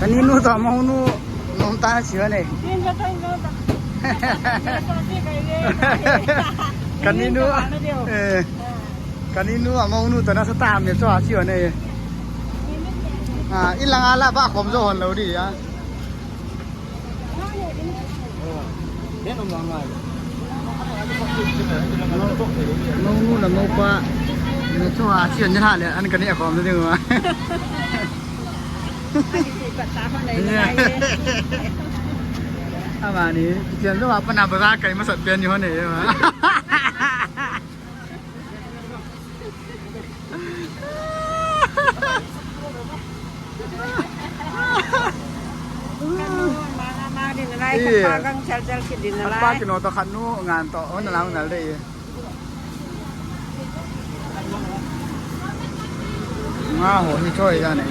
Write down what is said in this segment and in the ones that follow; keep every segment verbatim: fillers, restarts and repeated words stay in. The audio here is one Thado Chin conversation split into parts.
Kaninu toh amaunu nom tah a chi uve. Kaninu, eh, kaninu amaunu toh nasatah a me cho a chi uve. Ah, ilang a la ba khom jo hon lou di a. Amaunu le amaupa me cho a chi uve le, an kani a khom ding uva. Amani, kichen jo a pat na bazar kai masat pen ni hon e. Kanu, mama, mama, din nalai, eh, kapa gang chal chal kit din nalai. Kapa kino toh kanu ngan toh, oh, nalai nalai de. Nga ho hi choi ya ne.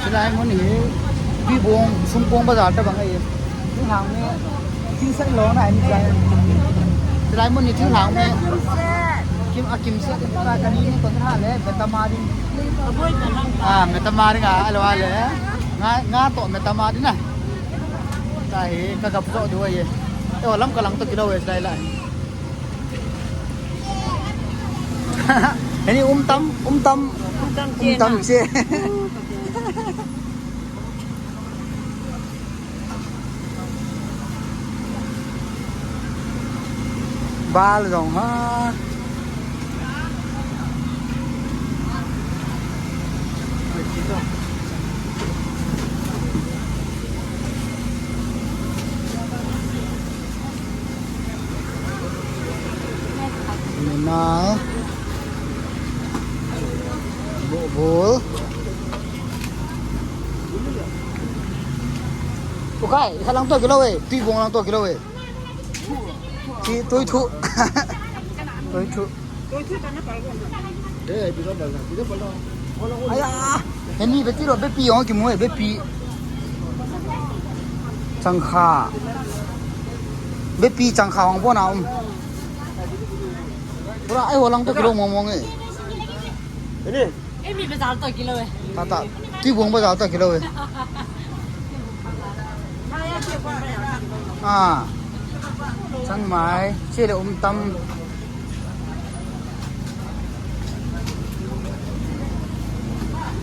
Chulai mun hi Tuibong, Sungpong bazar tabang ahi. Thinglhang me, thil set lo na ni chai. Chulai mun hi thinglhang me. Kim, a kim set, ka ni ni kon ha le, Metamaring. Ah, Metamaring a, alo a le. Nga, nga toh Metamaring na. Tahi, ka gap jo diu ahi. Eo lam ka lang toh kilou e, chulai lai. Heni um tam, um tam, um tam che. Bal jong ha. Nai. Bol. Ukai, khat lang toh kilou e, Tuibong lang toh kilou e. Ti, tui thu. Tui thu. Aya, heni beti lo, bepi jong kimu e, bepi. Changkha. Bepi changkha hung bon a um. Pura ai ho lang toh kilou mong mong e. Emi bazar toh kilou e. Tata, Tuibong bazar toh kilou e. Ah. Changmai, chele um tam.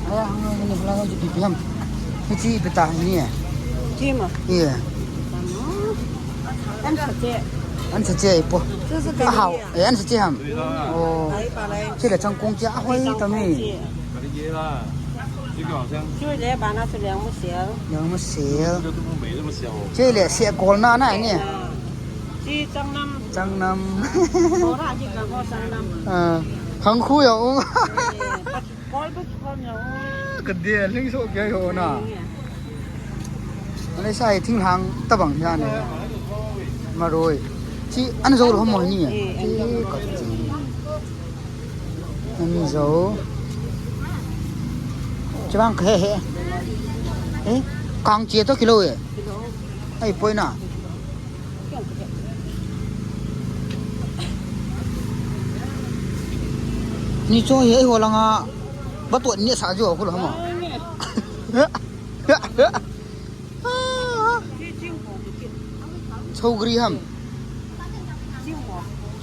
Aya, hang ni hla ji pi pi ham. Hichi ipi ta ni e. Chi ma. Ye. An sa che. An sa che ipo. Chu sa che. Ahao. E, an sa che ham. Oh. Ai pa lai. Chele changkong che ahoi tam e. Chu le bana chu leng mu sel. Leng mu sel. Chele se kol na na ni. Chi changnam. Changnam. Kora ji ka ko changnam. Ah. Khang khu ya um. Kol bu kol ya um. Ka dia ling so kya ho na. Anei sa hi thinglhang tabang hi anei. Maroi. Chi an zo lo mo ni. Eh, an zo. Chi ka chi. An zo. Chi bang khe he. Eh, kang chi to kilou e. Ai poi na. Ni cho hi ai ho langa. Ba to ni sa jo khu lo mo. Chogri ham.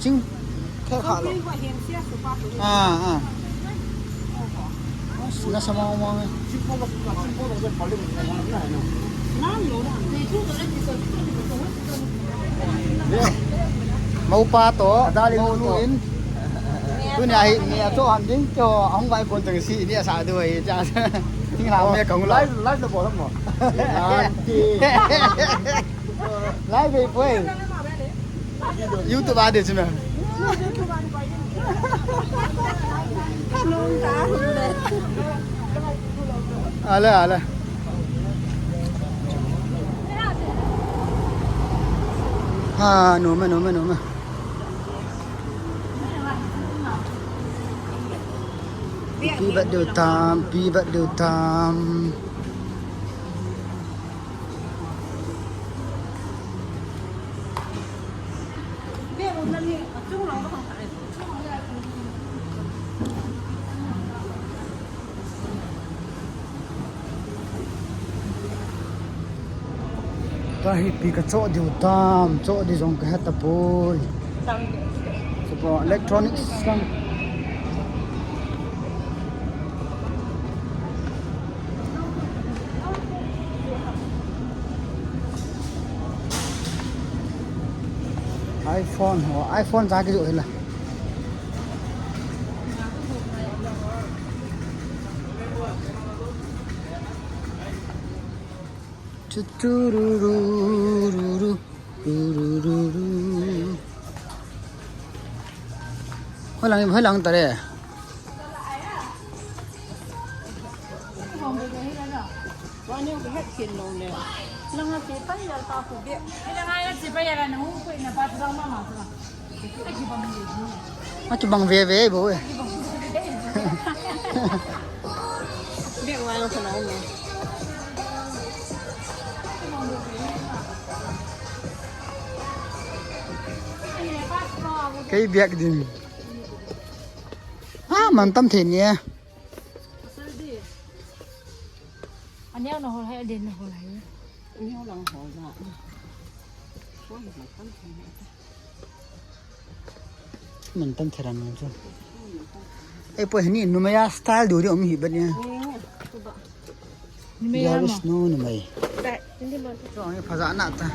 Ching khe kha lo. Ah, ah. Na sama ma. Maupa to, maunu'n. Tunia hi, ni a cho han ding cho, ahung vai kon tang si, ni a sa du hi, cha. Ni la me kong lo. Live, live lo bol mo. Live ve poi. YouTube a de chu me. Ale, ale. Ha, no me, no me, no me. Pi bat deu tam, pi bat deu tam. Ka hipi ka choh diu tam, choh di jong ka he tapoi. Suppose electronics lang. iPhone ho, iPhone cha kijoh hila. Chutururururu, rurururu. Hoilang, hoilang tare. Akibang veve bou e. Bek ngai lo kholou me. Kei biak ding. Ah, man tam thei ni e. Aneo na hol hai, aden na hol hai. Aneo lang hol na. Oi, man tam thei ni. Man tam thei ran chu. Ei, poi hini numei a style diu diu um hi ba ni. Numei a. There is no numei. Ba, hindi man. Chu ang phaja na ta.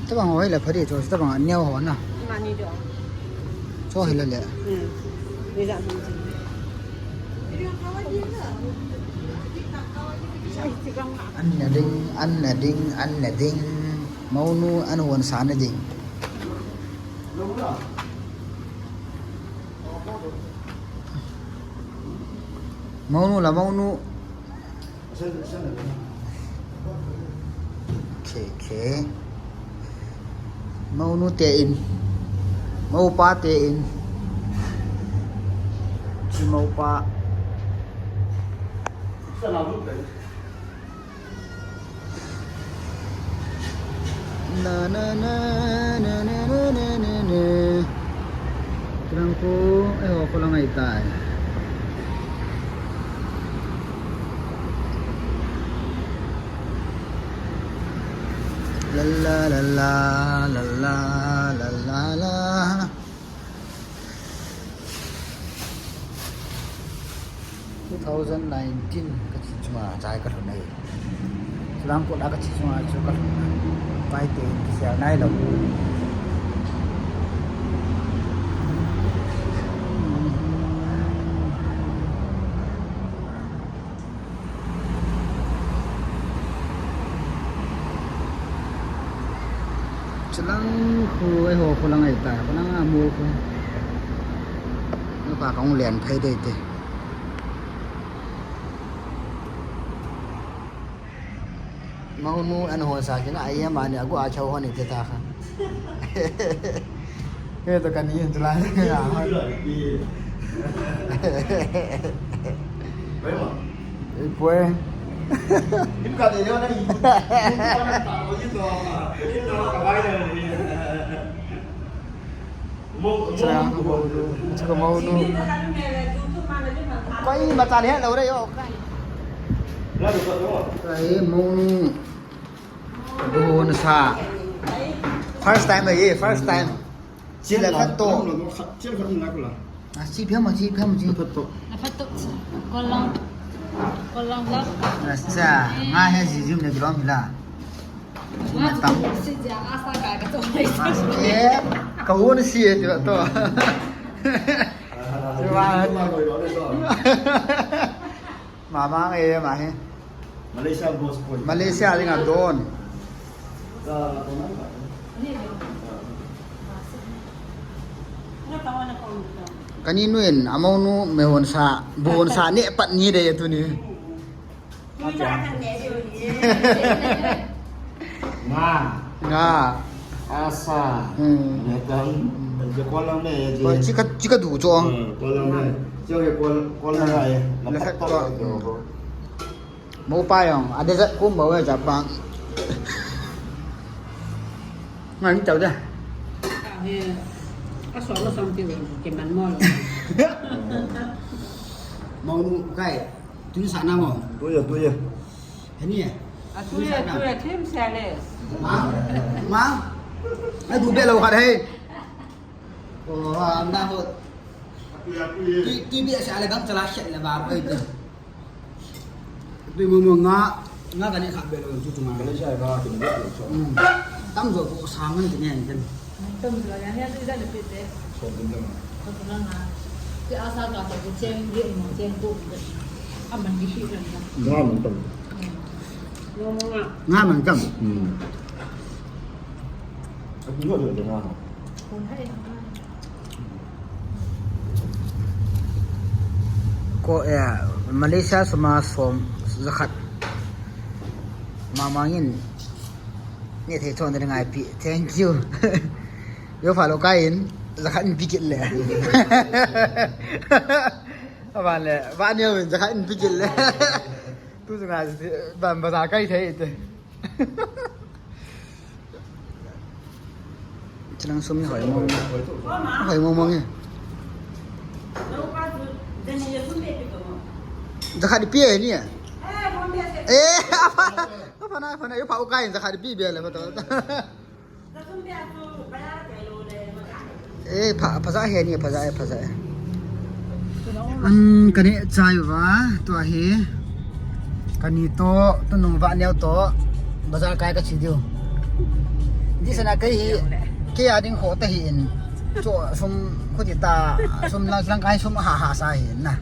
Tabang ho hi la phadi chu, tabang aneo ho na. Mani do. Chu hi la le. Hmm. Ni ja. An na ding, an na ding, an na ding. Mounu an hon sa na ding. Mounu la mounu. Okay, okay. Mounu te in. Moupa te in. Chi moupa. Na, na, na, na. Tulang ko, eh, ho ko lang ai tai. La, la, la, la. Two thousand nineteen ka che chunga chai ka lhun ahi. Chulang kut a ka che chunga chu ka lhun a. Pai te in kisel nai lou. Chulang khu, eh, ho khu lang ai ta, khu lang a mol khu. Ni pa kong len phai dei te. Mounu an hon sa kina ai ma ni agu a chau hon ni te ta kha. Ke to kan ni chu lai. Bai ma. Ei, poi. Im ka de yo na i. Sa ko mounu. Sa ko mounu. Koi ma cha le lo re yo. Koi mounu. Bon sa. First time ahi, first time. Chi le khat to. Chi le khat to. Ah, chi phiam, chi phiam, chi. Khat to. Na phat to. Kolang. Kolang la. Asa, nga he ji jum ne grom la. Nga tam. Si ja asa ka ka to. Eh, ka won si e to. Mama nge ma he. Malaysia boss boy. Malaysia ding a don. Kani nu in, amounu mehon sa, bon sa ne pat ni de tu ni. Nga. Nga. Asa. Hmm. Netan. Je kolang ne je. Ba chika, chika du cho. Hmm, kolang ne. Cho ke kol, kolang ne. La phat to. Mo pa yong. Ada zat kum ba we Japan. Ngan tau da. Eh, a so lo som ti ve, ke man mo lo. Mo nu kai, tun sa na mo. Tu ya, tu ya. Ani ya. A tu ya, tu ya, thim sa le. Ma, ma. Ai du be lo khat he. Oh, am da ho. Tu ya, tu ya. Tu, tu be sa le gam chala shet le ba ko. Tui mo mo nga, nga kani kha be lo chu chu nga. Malaysia ba kin be lo chu. Hmm. Tam jo ko sa ngan kini an ken. Tam jo ya ne tu ja le pe te. So kin tam. Ko tu na nga. Ti a sa ka ko cheng di mo cheng ko. A man di shi ran na. Nga man tam. Hmm. Mo mo nga. Nga man tam. Hmm. A tu jo jo nga. Ko hai nga. Ko, eh, Malaysia suma som jakhat. Mamangin. Ni thei chon ding ngai pi. Thank you. Yo follow kai in jakhat in pi kit le. Aban le, ba ni in jakhat in pi kit le. Tu sunga ban bazar kai thei te. Chilang sum ni hoi mong. Hoi mong mong e. Jakhat pi e ni e. Eh, apa? Apa na, apa na? Yo pa ukai jakhat pi be le pa to. Eh, pha, pha ja he ni, pha ja, pha ja. An kani chai va, tua hi. Kani to, tu nung va neo to, bazar kai ka chi diu. Di sana kai hi, ke a ding ho ta hi in. Cho sum, ko ti ta, sum lang, lang kai sum ha ha sa hi na.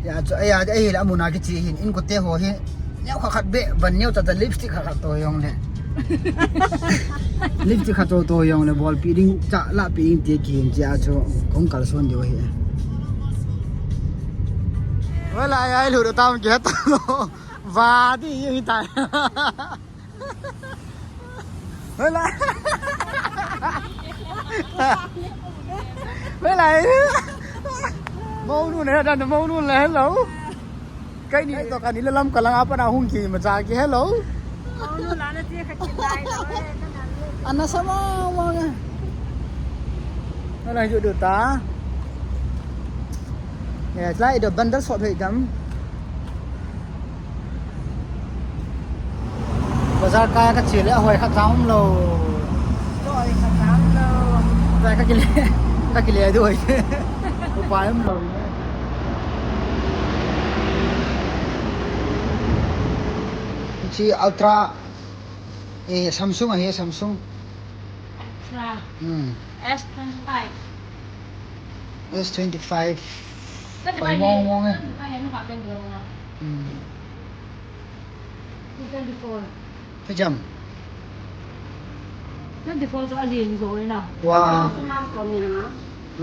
Ya, cho, ya, ya, hi la muna ki chi hin, in ko te ho hi. Neo kha khat be, van neo ta ta lipstick kha khat to yong le. Lipstick kha to to yong le, bol pi ding, cha la pi ding ti ki hin chia chu, kong kal son diu hi. Wala ai lu da tam ki ta lo. Va di yi ta. Wala. Wala. Mo nu ne da mo nu le hello. Kai ni to kani le lam kalang apa na hung ki ma cha ki hello. Ana sama mo nga. Ana ju du ta. Ya, lai do bandar so phei dam. Bazar kai ka chi le hoi kha tam lo. Hoi kha tam lo. Kai ka ki le, ka ki le du hoi. Upai um lo. Chi Ultra, eh, Samsung ahi, Samsung. Ultra. Hmm. S twenty-five. S twenty-five. Twenty-five. Oi, mong, mong, eh. Twenty-five, ano ka, twenty-five na. Hmm. Twenty-four. Pajam. Twenty-four so alin so na. Wow. Sumam ko ni na.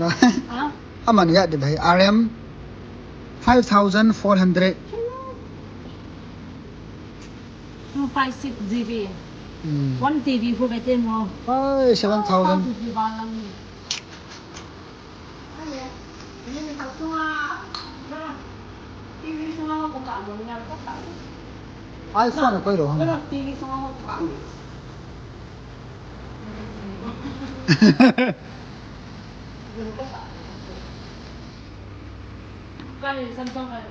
Wow. Ha? Aman ya de bhai, R M five thousand four hundred. Two five six G B. Hmm. One T V ko bete mo. Ai, seven thousand. Two G B lang ni. Ai, ni ni thak sunga. T V sunga ko ka mo ni ko ka. iPhone ko ro. T V sunga ko ka. Kani Samsung kani.